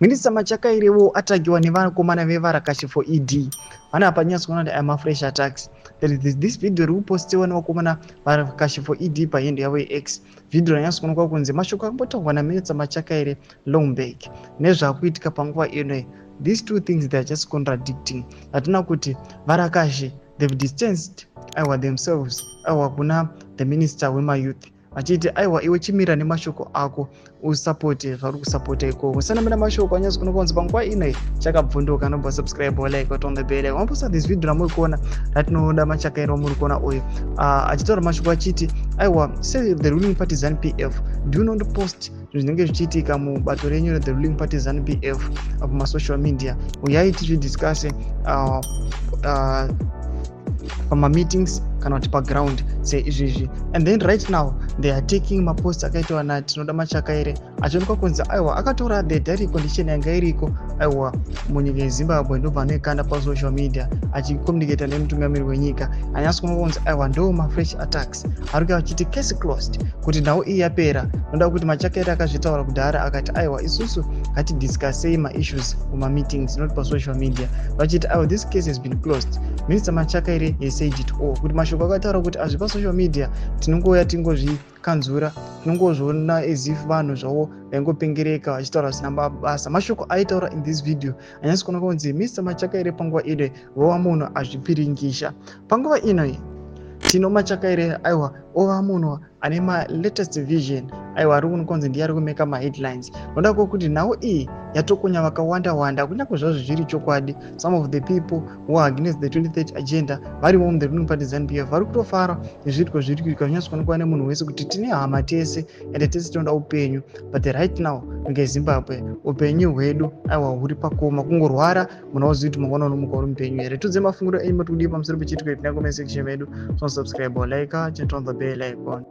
Minister Machakairewo atagiwa nevakomana veVarakashi for ED. Vana apa nyatso kuona kuti aya mafresh attacks. There is this video riri kupostiwa nevakomana Varakashi for ED pahandle yavo yeX. Video ranyatso kuonekwa kunzi mashoko akambotaurwa naMinister Machakaire long back nezvakuitika panguva ino. These two things, they are just contradicting. Hatina kuti Varakashi, they've distanced, aiwa, themselves, aiwa, kuna the minister wemayouth, vachiti, aiwa, iwe chimira nemashoko ako, usapote zvauri kusapota ikoko. Usanamira mashoko anyatso kuonekwa kunzi panguva ino chakabvunduka. Anobva subscribe, like, on the bell. Wambosa this video ramuri kuona raTinoda Machakairo, muri kuona uyu achitaura mashoko achiti, aiwa, say the ruling party ZANU PF do not post zvinenge zvichiitika mubato renyu, the ruling party ZANU PF, pamasocial media. Uyai tizvidiscuse pamameetings kana kuti paground seizvizvi. And then right now they are taking mapost akaitwa naTinoda Machakaire, achionekwa kunzi, aiwa, akatora the dire condition yanga iriko, aiwa, munyika yeZimbabwe, ndobva anoikanda pasocial media achicommunicata nemutungamiri wenyika. Anyatso kuonekwa kunzi, aiwa, ndo mafresh attacks ari kuya achiti case closed, kuti nhau iyi yapera. Noda kuti Machakaire akazvitaura kudhara, akati, aiwa, isusu ngatidiscussei maissues mumameetings, not pasocial media, vachiti, aiwa, this case has been closed. Minister Machakaire, he said it all, kuti mashoko akataura kuti azvi pasocial media tinongouya tingozvikanzura, tinongozviona as if vanhu zvavo vaingopengereka vachitaura zvisina basa. Mashoko aitaura in this video anyatsi kuoneka kunzi Mr Machakaire panguva ino vova munhu azvipiringisha. Panguva ino Tino Machakaire, aiwa, ova munhu ane malatest vision, aiwa, ari kunonzi ndiye ari kumeka maheadlines, noda kwokuti nhau iyi yatokonya vakawanda wanda. Kunyange zvazvo zviri chokwadi, some of the people who are against the 2030 agenda varimo muthe ruling party ZANU PF vari kutofara nezviitiko zviri kuitika. Zvinyatsokuonekwa nemunhu wese kuti tine hama tese, ende tese tinoda upenyu. But right now nyika yeZimbabwe, upenyu hwedu, aiwa, huri pakoma. Kungorwara, munhu auzivi kuti mangwana unomuka uri mupenyu here. Tudze mafungiro enyu, mati kudii pamusoro pechiitiko ichi? Comment section medu. So subscribe or like, turn on the bell icon.